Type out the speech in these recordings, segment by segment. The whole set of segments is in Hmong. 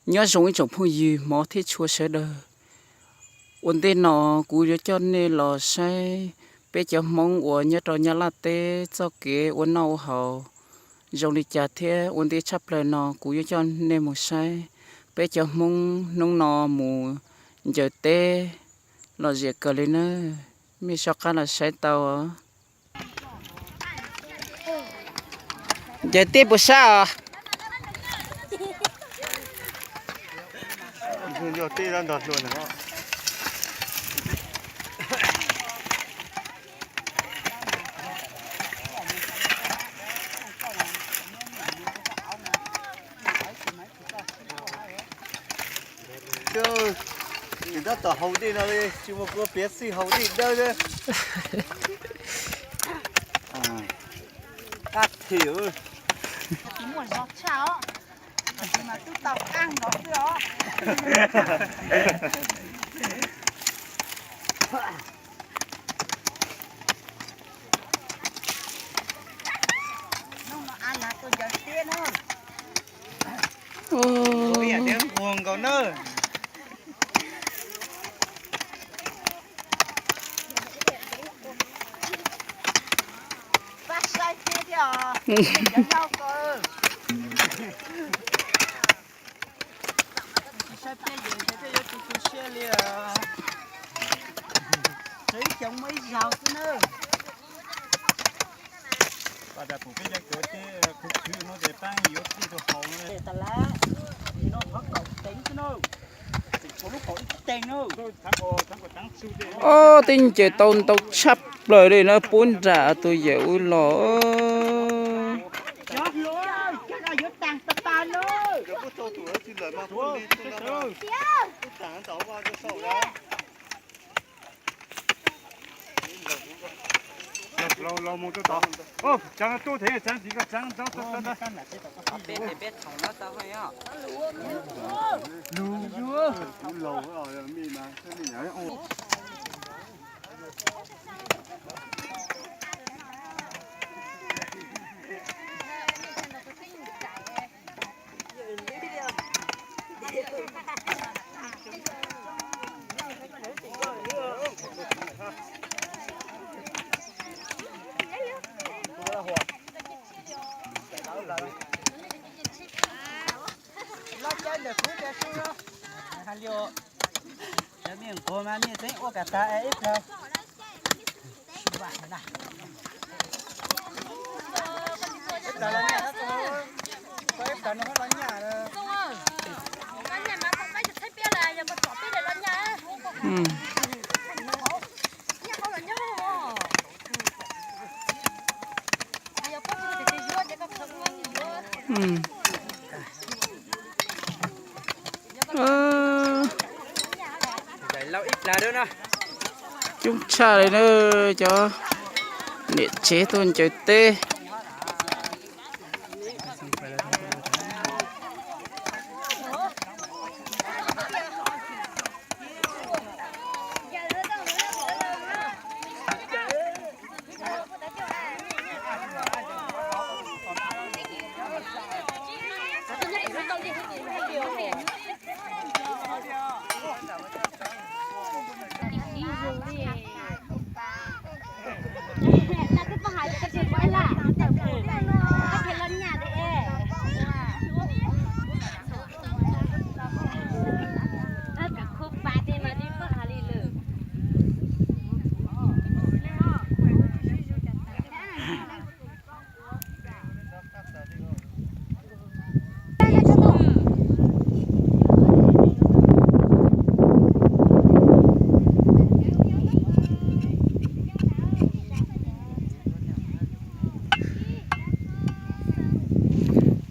Nyob zoo ib tsoom phooj ywg Hmoob thiab tshua sawv daws. Ua ntej no kuv yuav coj nej los saib peb cov Hmoob uas nyob rau Nyab Laj teb txoj kev ua noj ua haus zoo li cas thiab ua ntej tshaj plaws no kuv yuav coj nej mus saib peb cov Hmoob hnub no mus ncaws teb lom zem kawg li na. Mej soj qab los saib tau. Ncaws teb puas sab os? Tsis tab tom haus dej no li, tsis muaj kua piav xij haus dej dawb. Qab thiab. Tsis muaj zog tshaj os, tab sis mas twb tau qab nkaus xwb os. Hnub no a nas tuaj ncaws teb na. Ua nkaus na. Pab saib teb thiab os. Cov hlau ko. Tsis saib peb ces ntshe peb yuav tu tu siab li. Tseem ib xyoos muaj ib zaug xwb na. Pab pum peb cov kwv tij khwv khwv no ces pab yuav tij rau hauv no. Tas lawm, no thov kaum teev xwb na. Tseem tshuav lub kaum ib teev na. Ob, tej ncaws tau ntau tshaj plaws li na, pub nram tus yawm ub los. Loj caij ntawm kuv cov su no. Hais li, cov me nquag mas mej tseem ua kam tag ib pliag. Coob tshaj li na, cov niam tsev tuaj ncaws teb.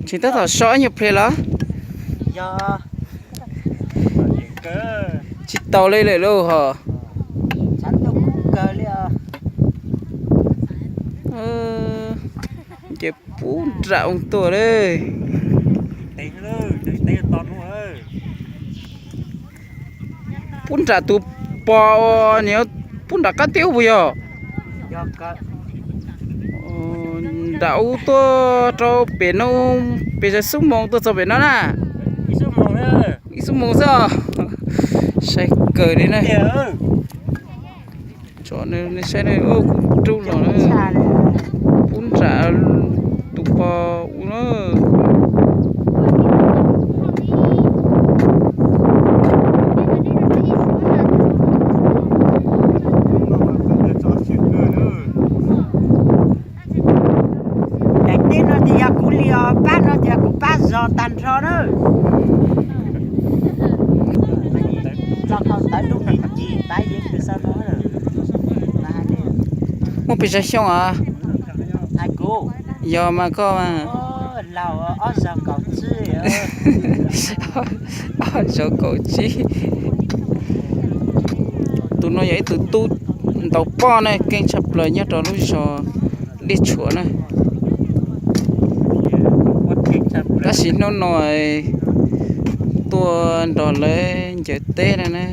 Tsis tab tom so ib nyuag pliag los? Tsis tau li lawm lauj hos. Ces pub nram ub tuaj li. Pub nram tus pos, pub nram qab teb ub puas yog? Nram ub tuaj rau pem no, pes tsawg xuab moos tuaj txog pem no na? Ib xuab moos xwb os. Sai kawg li na. Tsov ne, saib ne, kuv rub los na. Pub nram tus pos ub na. Daim teb no ces yog kuv li os, pab no ces kuv pab zog tag nrho na. Muaj pes tsawg xyoo os? Yog mas koj mas. Ob zaug kaum tsib. Tus no yog ib tug tub ntaus poj na, keej tshaj plaws nyob rau lub zos Dej Tshuam na. Tab sis hnub no tuaj nrog lawv ncaws teb no na.